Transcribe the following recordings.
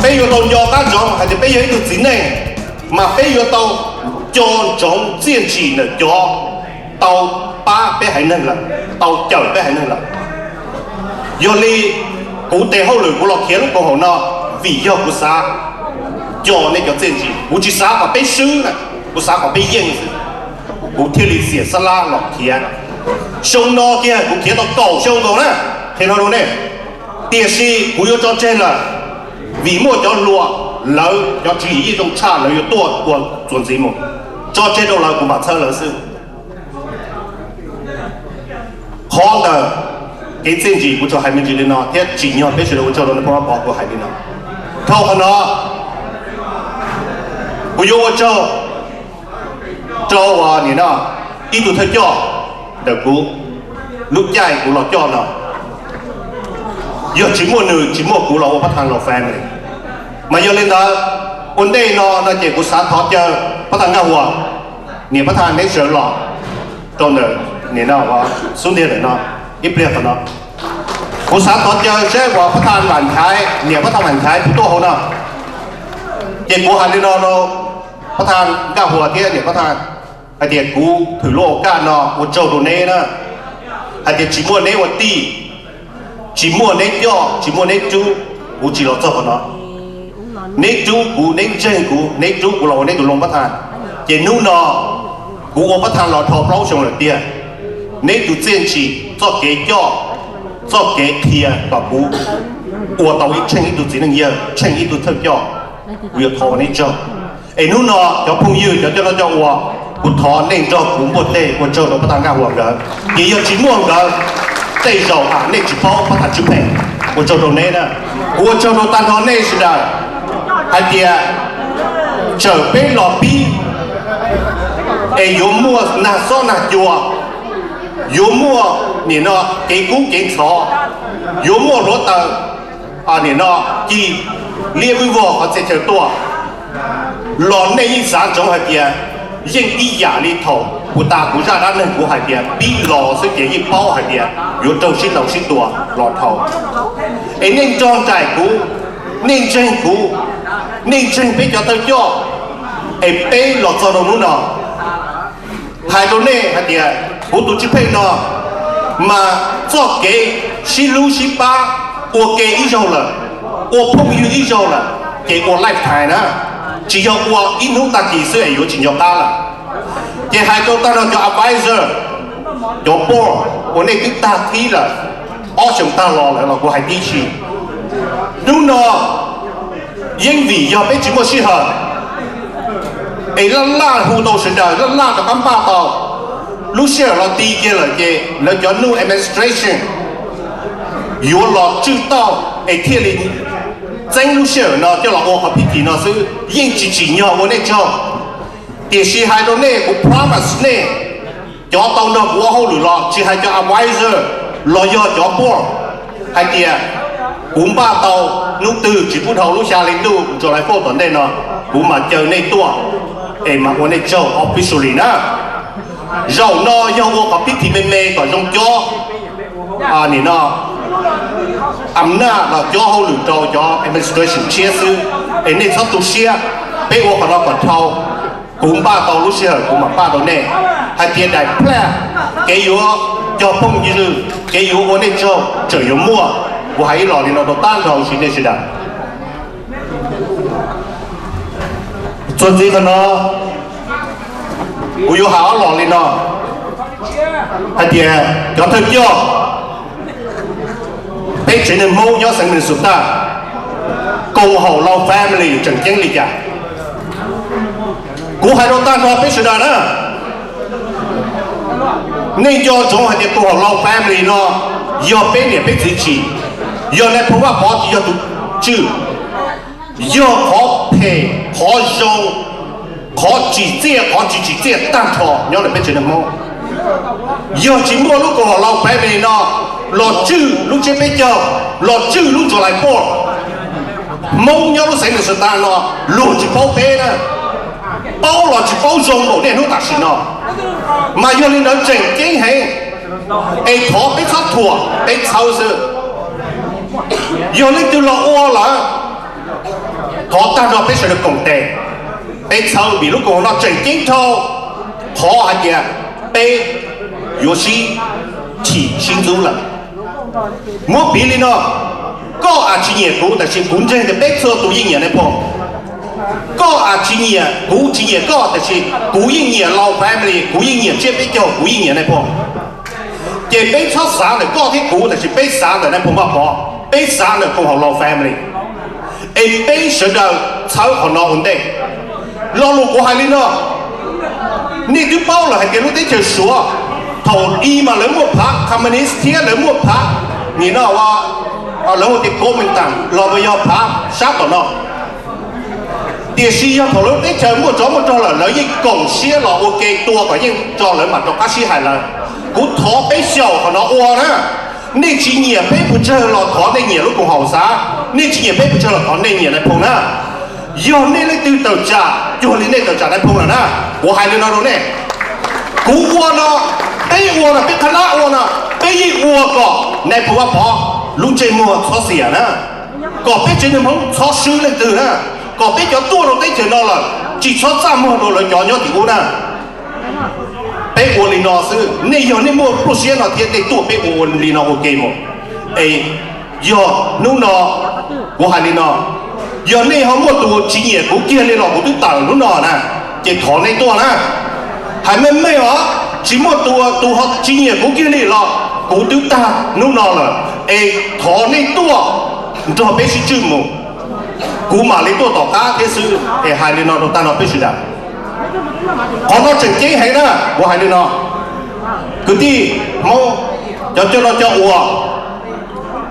Peb yuav tau nco qab ntsoov hais tias peb yog ib tug txiv neej, mas peb yuav tau nco ntsoov txiaj ntsim ntawm cov tau pab peb haiv neeg lawm, tau cawm peb haiv neeg lawm. Yog li kuv tes hauj lwm kuv los khiav lub koom haum no, vim yog kuv xav nco nej cov txiaj ntsim, kuv tsis xav kom peb swb na, kuv xav kom peb yeej xwb. Kuv thiaj li xiam xab lab los khiav. Xyoo no kiag kuv khiav tau kaum xyoo nkaus na, qhia no rau nej. Tiam sis kuv yuav tso tseg lawm, vim muaj cov hluas, lawv cov tswv yim yeej zoo tshaj, lawv yuav tuaj ua txuas ntxiv mus. Tso tseg rau lawv, kuv mam txhawb lawv xwb. Qhov ntawm kev txiaj ntsim kuv tsuas hais me ntsis li no thiab tsim nyog peb sawv daws ua tsaug rau nej pab pov kuv hais li no. Dhau qhov no, kuv yuav ua tsaug rau nim no ib tug thawj coj ntawm kuv, lub caij kuv los coj no, yog tsis muaj nws tsis muaj kuv los ua pab thaj los family. Mas yog li ntawd, ua ntej no no ces kuv xav thov caw pab thaj Nkaj Huas, niam pab thaj neb sawv los rau ntawm nim no xub ntiag ntawm no ib pliag qhov no. Kuv xav thov caw saib uas pab thaj Vam Nchaiv, niam pab thaj Vam Nchaiv puas tuaj hauv no. Ces kuv hais li no rau pab thaj Nkaj Huas thiab niam pab thaj hais tias kuv thwm lub au kaj no ua tsaug rau neb na, hais tias tsis muaj neb ua tij, tsis muaj neb coj, tsis muaj neb rub, kuv tsis los txog qhov no. Neb rub kuv, neb ntseeg kuv, neb rub kuv los ua neb tus loo pab thaj. Ces hnub no kuv ua pab thaj los dhau plaub xyoo lawm tiag. Neb tus txiaj ntsim, txoj kev coj, txoj kev qhia kom kuv ua tau ib tsheej ib tug txiv neej yawg, tsheej ib tug thawj coj, kuv yuav thov ua neb tsaug. Es hnub no cov phooj ywg, cov coj noj coj ua, kuv thov nej nrog kuv npuaj teg ua tsaug rau pab thaj Nkaj Huas nkawd. Ces yog tsis muaj nkawd, tej zaum nej tsis paub pab thaj Tswv Pheej. Ua tsaug rau neb na. Kuv ua tsaug rau tag nrho nej sawv daws hais tias txawm peb los pib es yuav muaj nag xob nag cua, yuav muaj nim no kev kub kev ntxhov, yuav muaj hluav taws, nim no ci liab vwj vog qhov txhia chaw tuaj, los nej yeej xav ntsoov hais tias yeej ib yam li thaum kuv tas kuv zaj dab neeg kuv hais tias pib los xwb ces yeej paub hais tias yuav raug sib ntaus sib tua los dhau. Es nej nrog nraim kuv, nej ntseeg kuv, nej ntseeg peb cov thawj coj, es peb los txog rau hnub no. Hais rau nej hais tias kuv tus Tswv Pheej no mas txoj kev sib hlub sib pab ua ke ib zaug lawm, ua phooj ywg ib zaug lawm, ces ua lifetime na, tsis yog ua ib hnub tag kis xwb es yuav tsis nco qab lawm. Ces hais rau tag nrho cov advisor, cov board uas nej twb tag thib lawm, ob xyoos tag los lawm los kuv hais tib si, hnub no yeej vim yog peb tsis muaj sij hawm es laj laj hu tau sawv daws, laj laj rov qab npaj tau. Lub sij hawm los ti kiag lawm ces lawv cov new administration yuav los tswj tauj es thiaj li txeeb lub sij hawm no coj los ua qhov pib kis no xwb, yeej tsis tsim nyog ua nej tsaug. Tiam sis hais rau nej, kuv promise nej, cov tau nrog kuv ua hauj lwm los tsis hais cov advisor los yog cov board, hais tias kuv npaj tau hnub twg tsis pub dhau lub xya hli ntuj July four tom ntej no, kuv mam caw nej tuaj es mam ua nej tsaug officially na. Zaum no yog ua qhov pib kis me me kom zoo cob nim no am naj los cob hauj lwm rau cov administration tshiab xwb, es nej txhob tu siab, peb ua qhov no kom dhau. Kuv npaj tau lub sij hawm kuv mam npaj rau nej hais tias daim plab, kev yuav cog phooj ywg, kev yuav ua nej tsaug tseem yuav muaj. Kuv hais ib los li no rau tag nrho huv si nej sawv daws. Txuas ntxiv qhov no, kuv yuav hais ob los li no hais tias cov thawj coj peb tsev neeg Hmoob nyob xeev Minnesota, koom haum Lao family tseem ceeb li cas? Kuv hais rau tag nrho peb sawv daws na, nej nco ntsoov hais tias koom haum Lao family no yog peb niam peb txiv tsim, yog nais phoo Vaj Pov tsis yog tus tswj, yog qhov phem qhov zoo, qhov tsim txiaj qhov tsis tsim txiaj tag nrho nyob ntawm peb tsev neeg Hmoob. Yog tsis muaj lub koom haum Lao family no los tswj lub tsiab peb caug, los tswj lub July four, Hmoob nyob lub xeev Minnesota no luag tsis paub peb na, paub los tsis paub zoo npaum niaj hnub tam sim no. Mas yog li ntawd tseem ceeb heev es thov peb txhob thuam peb txhawb xwb. Yog leej twg los ua lawm, Thov tag nrho peb sawv daws koom tes, peb txhawb vim lub koom haum no tseem ceeb dhau qhov hais tias peb yuav sib chim sib ntxub lawm. Muab piv li no, koj aw tsis nyiam kuv tab sis kuv ntseeg tias peb txhua tus yeej nyiam Nais Phoo. Koj aw tsis nyiam, kuv tsis nyiam koj tab sis kuv yeej nyiam Lao Family, kuv yeej nyiam Tsiaj Peb Caug, kuv yeej nyiam Nais Phoo. Ces peb txhob xav ntawm koj thiab kuv tab sis peb xav ntawm Nais Phoo Vaj Pov, peb xav ntawm koom haum Lao Family. Es peb sawv daws txhawb qhov no ua ntej. Lo lus kuv hais li no, nej twb paub lawm hais tias lub teb chaws Suav thaum i mas lawv muaj phav communist thiab lawv muaj phav, nim no lawv hu tias Kuomintang los yog phav sab tom no. Tiam sis yog thaum lawv teb chaws muaj tsov muaj rog lawm lawv yeej koom siab los ua ke tua kom yeej tso lawv mam rov qab sib hais lawm. Kuv thov peb xyaum qhov no ua na. Nej tsis nyiam peb puas tsawg los thov nej nyiam lub koom haum xav, nej tsis nyiam peb puas tsawg los thov nej nyiam Nais Phoo na. Yog nej leej twg tawm tsam cuag li nej tawm tsam Nais Phoo lawm na, kuv hais li no rau nej. Kuv ua no, peb ua no, peb qhab nab ua no, peb yeej ua kom Nais Phoo Vaj Pov lub ntsej muag txhob xiam na, kom peb tsev neeg Hmoob txhob swb leej twg na, kom peb cov tuaj rau teb chaws no lawm tsis txhob txaj muag rau lawv cov nyob tim ub na. Peb ua li no xwb, nej yog nej muaj pluaj siab no thiab nej tuaj peb ua ua li no ua ke mus. Es yog hnub no, kuv hais li no, yog nej ho muaj tus tsis nyiam kuv kiag li los kuv twb tawm hnub no na, ces thov nej tuaj na. Hais meej meej os, tsis muaj tus, tus ho tsis nyiam kuv kiag li los kuv twb tag hnub no lawm, es thov nej tuaj nrog peb sib tswj mus, kuv mam li tuaj tom qab thiab xwb. Es hais li no rau tag no peb sawv daws. Qhov no tseem ceeb heev na, kuv hais li no. Kwv tij Hmoob, cov coj noj coj ua,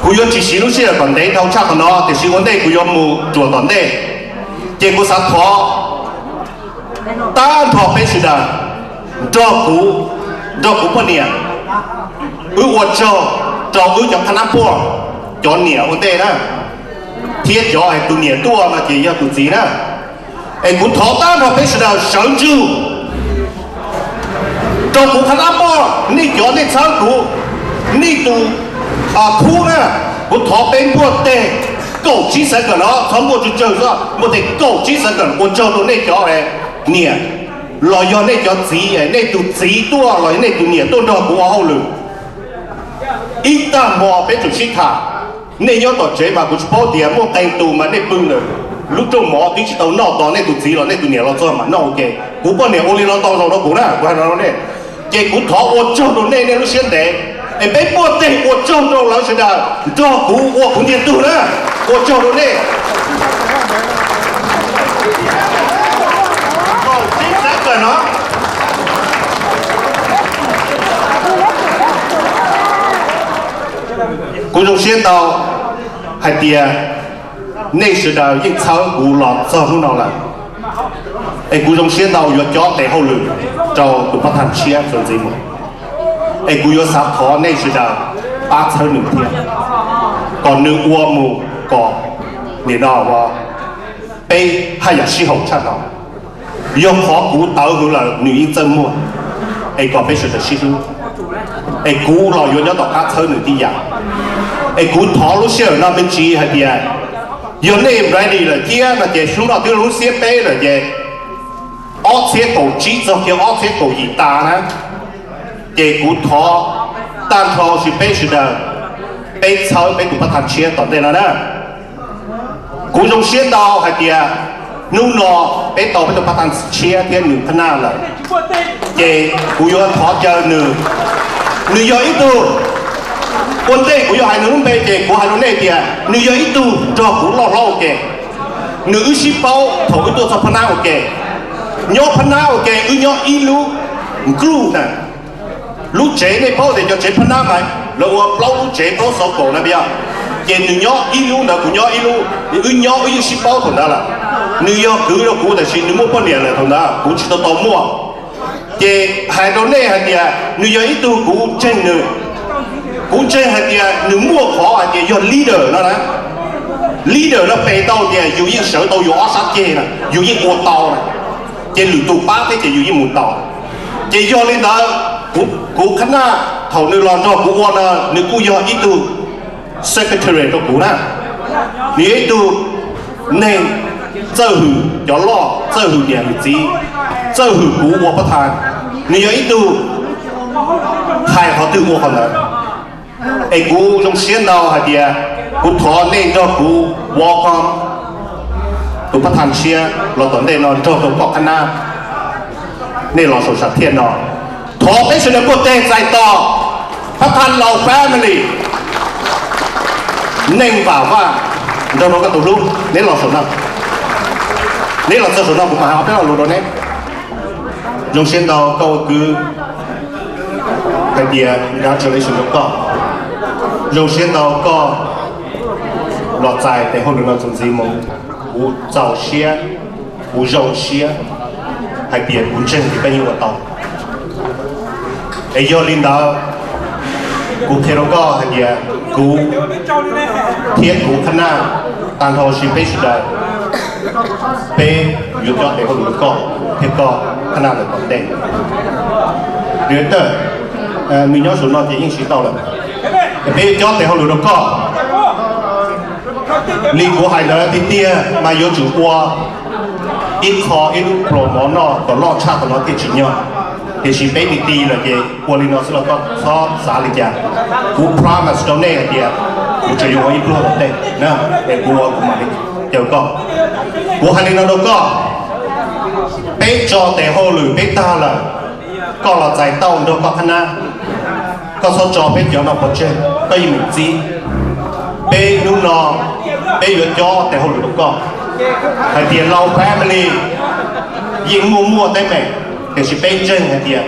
kuv yuav tsis siv lub sij hawm kom ntev dhau tshaj qhov no, tiam sis ua ntej kuv yuav mus tsuas tom ntej, ces kuv xav thov tag nrho peb sawv daws nrog kuv, nrog kuv poj niam, wb ua tsaug rau wb cov qhab nab puaj, cov niam ua ntej na, thiab cov es tus niam tuaj no ces yog tus txiv na. Es kuv thov tag nrho peb sawv daws sawv ntsug rau kuv qhab nab puaj, nej cov nej txhawb kuv, nej tus khub na, kuv thov peb npuaj teg kaum tsib xeev kawm no, txhob npuaj tsawg tsawg xwb, npuaj teg kaum tsib xeev kawm ua tsaug rau nej cov niam, los yog nej cov txiv, nej tus txiv tuaj los yog nej tus niam tuaj nrog kuv ua hauj lwm. Ib tag hmo peb tsum sib tham. Nej nyob tom tsev mas kuv tsis paub tias muaj qee tus mas nej pw ntawm lub rooj mov twb tsis tau noj tos nej tus txiv los nej tus niam los txog mam noj ua ke. Kuv poj niam ua li no ntau zaus rau kuv na, kuv hais no rau nej. Ces kuv thov ua tsaug rau nej, nej lub siab ntev, es peb npuaj teg ua tsaug rau lawv sawv daws nrog kuv ua kuv ntiag tug na. Ua tsaug rau nej. Kuv zoo siab ntau hais tias nej sawv daws yeej txhawb kuv los txog hnub no lawm, es kuv zoo siab ntau yuav cob tes hauj lwm rau tus pab thaj tshiab txuas ntxiv mus, es kuv yuav xav thov nej sawv daws pab txhawb nws thiab, kom nws ua mus kom nim no peb haj yam sib haum tshaj no. Yog qhov kuv tawv hwv lawm nws yeej txawj muag, es kom peb sawv daws sib hlub, es kuv los yuav nyob tom qab txhawb nws tib yam. Es kuv thov lub sij hawm no me ntsis hais tias, yog nej ready lawm thiab no ces hnub no twb lub xiab peb lawm ces ob txhiab kaum tsib txog kiag ob txhiab kaum yim tas na, ces kuv thov tag nrho peb sawv daws, peb txhawb peb tus pab thaj tshiab tom ntej no na. Kuv zoo siab ntau hais tias hnub no peb tau peb tus pab thaj tshiab thiab nws qhab nab lawm, ces kuv yuav thov caw nws, nws yog ib tug, ua ntej kuv yuav hais nws lub npe ces kuv hais rau nej tias nws yog ib tug nrog kuv loj hlob ua ke. Nws wb sib paub thaum wb tuaj txog phab nab ua ke. Nyob phab nab ua ke wb nyob ib lub ncluj na. Lub tsev nej paub tias cov tsev phab nab mas lawv ua plaub lub tsev plaub xov kaum na, yog, ces nws nyob ib lub ntawd kuv nyob ib lub, wb nyob wb yeej sib paub thaum ntawd lawm. Nws yog kwv rau kuv tab sis nws muaj poj niam lawm thaum ntawd, kuv tsis tau tau muaj. Ces hais rau nej hais tias nws yog ib tug kuv ntseeg nws, kuv ntseeg hais tias nws muaj qhov hais tias yog leader no na. Leader no pes tau tias yus yeej sawv tau yus ob sab ceg na, yus yeej ua tau na, ces lwm tus pab thiab ces yus yeej mus tau. Ces yog li ntawd, kuv qhab nab thaum nws los nrog kuv ua no nws kuj yog ib tug secretary rau kuv na. Nws yog ib tug neeg txawj hwm cov loj, txawj hwm niam hwm txiv, txawj hwm kuv ua pab thas. Nws yog ib tug hais qhov twg ua qhov ntawd. Es kuv zoo siab ntau hais tias kuv thov nej nrog kuv welcome tus pab thas tshiab los tom ntej no nrog rau koj qhab nab, nej los saum sam thiaj no. Thov peb sawv daws kuj teg txais tos pab thas Laus family, Neej Vam Vaj, nrog rau koj tus hlub, neb los saum no, neb los txog saum no kuv mam hais ob peb lo lus rau neb. Zoo siab ntau koj ua kwv hais tias congratulations rau koj. Zoo siab ntau koj los txais tes hauj lwm no txuas ntxiv mus. Kuv txaus siab, kuv zoo siab hais tias kuv ntseeg tias koj yeej ua tau. Es yog li ntawd, kuv qhia rau koj hais tias kuv thiab kuv qhab nab, tag nrho sib peb sawv daws, peb yuav cob tes hauj lwm rau koj thiab koj qhab nab lawm tom ntej. Director, nws nyob saum no ces yeej siv tau lawm. Peb yuav cob tes hauj lwm rau koj. Li kuv hais ntawd tiag tiag mas yuav tsum ua ib qho ib lub plos mov noj kom loj tshaj qhov no thiaj tsim nyog. Tiam sis peb ti ti lawm ces ua li no xwb los koj txhob xav li cas. Kuv promise rau nej hais tias kuv tseem yuav ua ib pluag tom ntej na, es kuv ua kuv mam li caw koj. Kuv hais li no rau koj, peb tso tes hauj lwm peb tag lawm, koj los txais tau nrog koj qhab nab. Koj txhob tso peb cov no pov tseg, koj yeej meem txib. Peb hnub no peb yuav cob tes hauj lwm rau koj hais tias Laus family yeej muaj muaj teeb meem, tiam sis peb ntseeg hais tias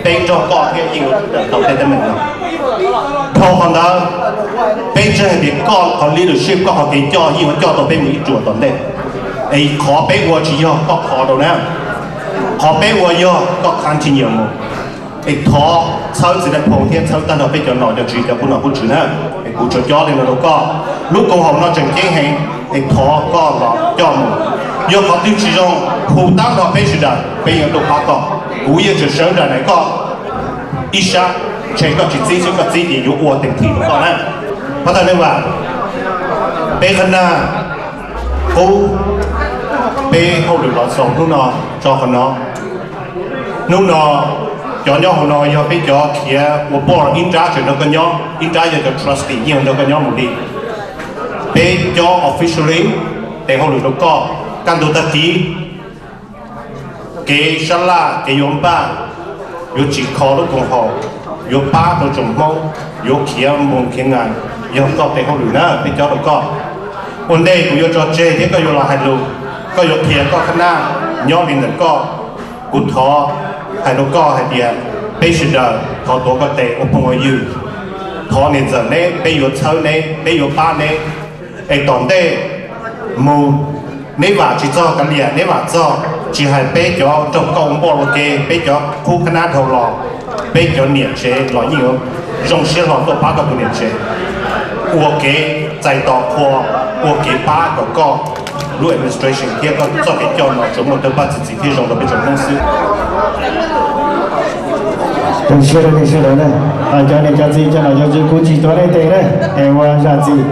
peb nrog koj thiab yeej yuav tau tej teeb meem no. Dhau qhov ntawd, peb ntseeg hais tias koj qhov leadership, koj qhov kev coj yeej yuav coj tau peb mus ib ruam tom ntej. Es qhov peb ua tsis yog koj qhov rau na, qhov peb ua yog koj continue mus. Es thov txhawb txiv Nais Phoo thiab txhawb tag nrho peb cov nom cov tswv cov qub nom qub tswv na, es kuv tsuas cob li no rau koj. Lub koom haum no tseem ceeb heev, es thov koj los coj mus. Yog qhov twg tsis zoo, hu tag nrho peb sawv daws, peb yuav tuaj pab koj. Kuv yeej tseem sawv nraim koj ib sab, ntshe koj tsis txib xwb, koj txib ces yuav ua tes thim rau koj na. Pab thas Neej Vam, peb qhab nab qub, peb hauj lwm los xaus hnub no tso qhov no. Hnub no cov nyob hauv no yog peb cov khiav ua board, ib nrab tseem nrog koj nyob, ib nrab yog cov trustee yeej nrog koj nyob mus li. Peb cob officially tes hauj lwm rau koj. Kaj ntug tag kis kev sab laj kev yuav npaj, yuav tsim kho lub koom haum, yuav pab rau tsoom Hmoob, yuav khiav moos khiav nais, yog koj tes hauj lwm na, peb cob rau koj. Ua ntej kuv yuav tso tseg thiab koj yuav los hais lus, koj yuav qhia koj qhab nab nyob li ntawm koj, kuv thov hais rau koj hais tias peb sawv daws thov tuav koj tes ua phooj ua ywg. Thov niam ntxawm neb, peb yuav txhawb neb, peb yuav pab neb. Es tom ntej mus, neb vam tsis txog kav liam, neb vam txog, tsis hais peb cov nrog koj ua npoj ua ke, peb cov qub qhab nab dhau los, peb cov niam tsev los yeej yuav zoo siab hlo tuaj pab koj tus niam tsev ua kev txais tos qhua, ua kev pab kom koj lub administration thiab koj txoj kev coj no tsuas muaj tawg paj txi txiv thiab zoo rau peb tsoom Hmoob xwb. Zoo siab rau nej sawv daws na, cov niam cov txiv cov nom cov tswv, kuv tsis tuav nej tes na, es ua zam txim.